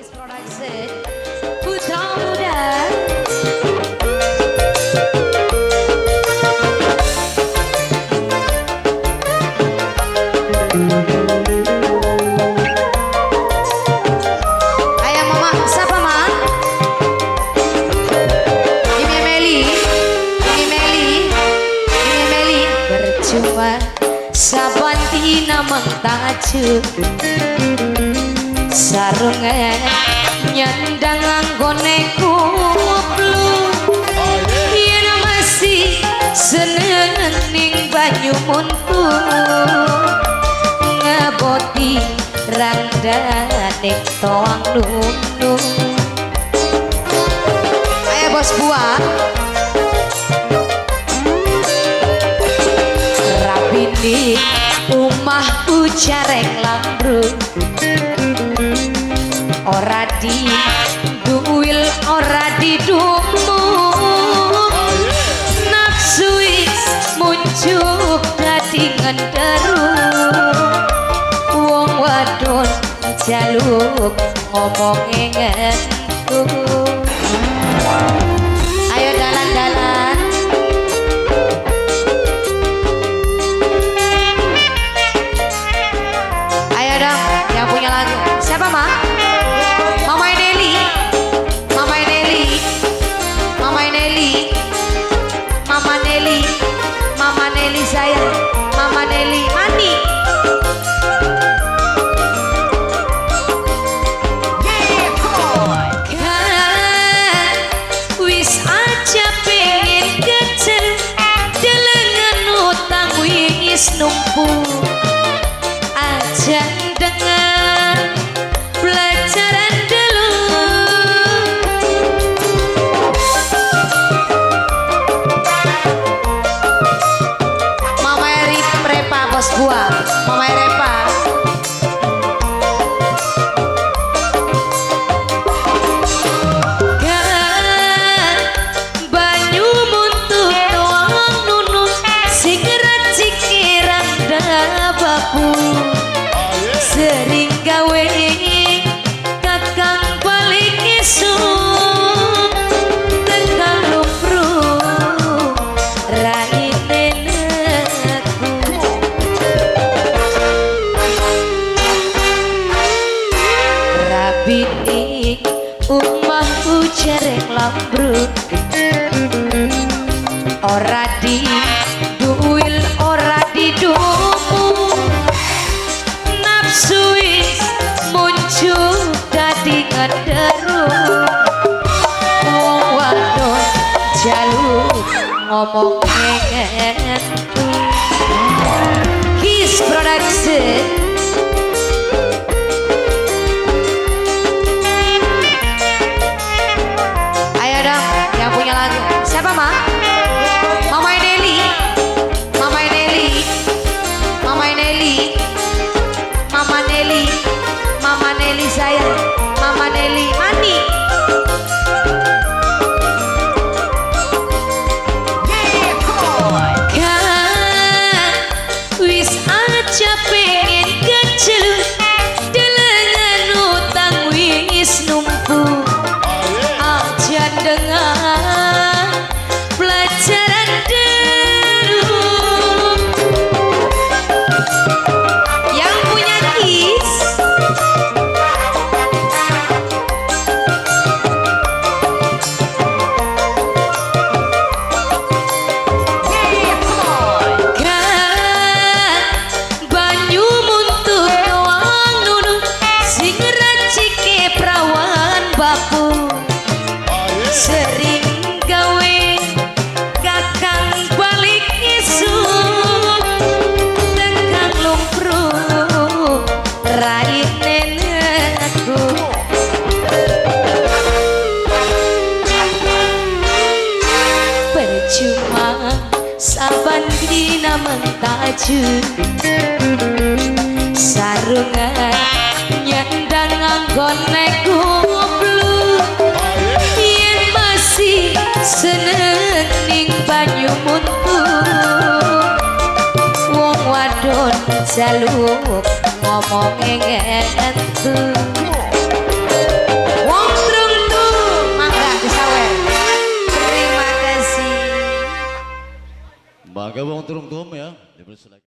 Kiss Production Putra Muda. Ayo mama, siapa ma? Ini Meli, ini Meli, ini Meli. Percuma saban dina mengtajuk sarunge nyandang anggone kuplu, yen masih seneng ning banyu muntu ngeboti randane toang nunu. Ayo bos buah rabini omahku jareng lambru, ora di duwil ora didumu, nafsu muncul dadi ngenderu, wong wadon jaluk ngomonge ngentu. Ayo dalan-dalan. Ayo dong yang punya lagu. Siapa ma? Mama Nelly, Mama Nelly, Mama Nelly, Mama Nelly, Mama Nelly sayang, Mama Nelly mani. Yeah, come on. Kan wis aja pengen kecil, delengen utang wis numpuk, aja dengar pelajaran dulu. Mama Eri Prepa bos buah, Mama Repa. Kan banyu muntu tuang nunus sing racike randa babu, sering gawe kakang balik esuk tekan lumpru raine aku. Rabini omahku jareng lambru, ora di duwil ora didumu, nafsu wis muncul dadi ngenderu, wong wadon jaluk ngomong ngentu. Kiss Production. Ayo dong yang punya lagu. Siapa ma? Mama Nelly, Mama Nelly, Mama Nelly, Mama Nelly, Mama Nelly sayang, Mama Nelly mani. Yeah, come on. Kan wis aja pengen kecil, delengen utang wis numpuk, aja dengar pelajaran dulu. Yang punya Kiss. Yeah, come on. Kan banyu muntu tuang nunu sing racike prawan bapu, sering gawe kakang balik isuk tekan lumpru raine aku. Percuma saban dina mentaju sarungan nyandang anggone kuplu, yen masih seneng ning banyu muntu, wong wadon jaluk ngomong ngentu. Maka wong turung tum ya. Dipersilakan.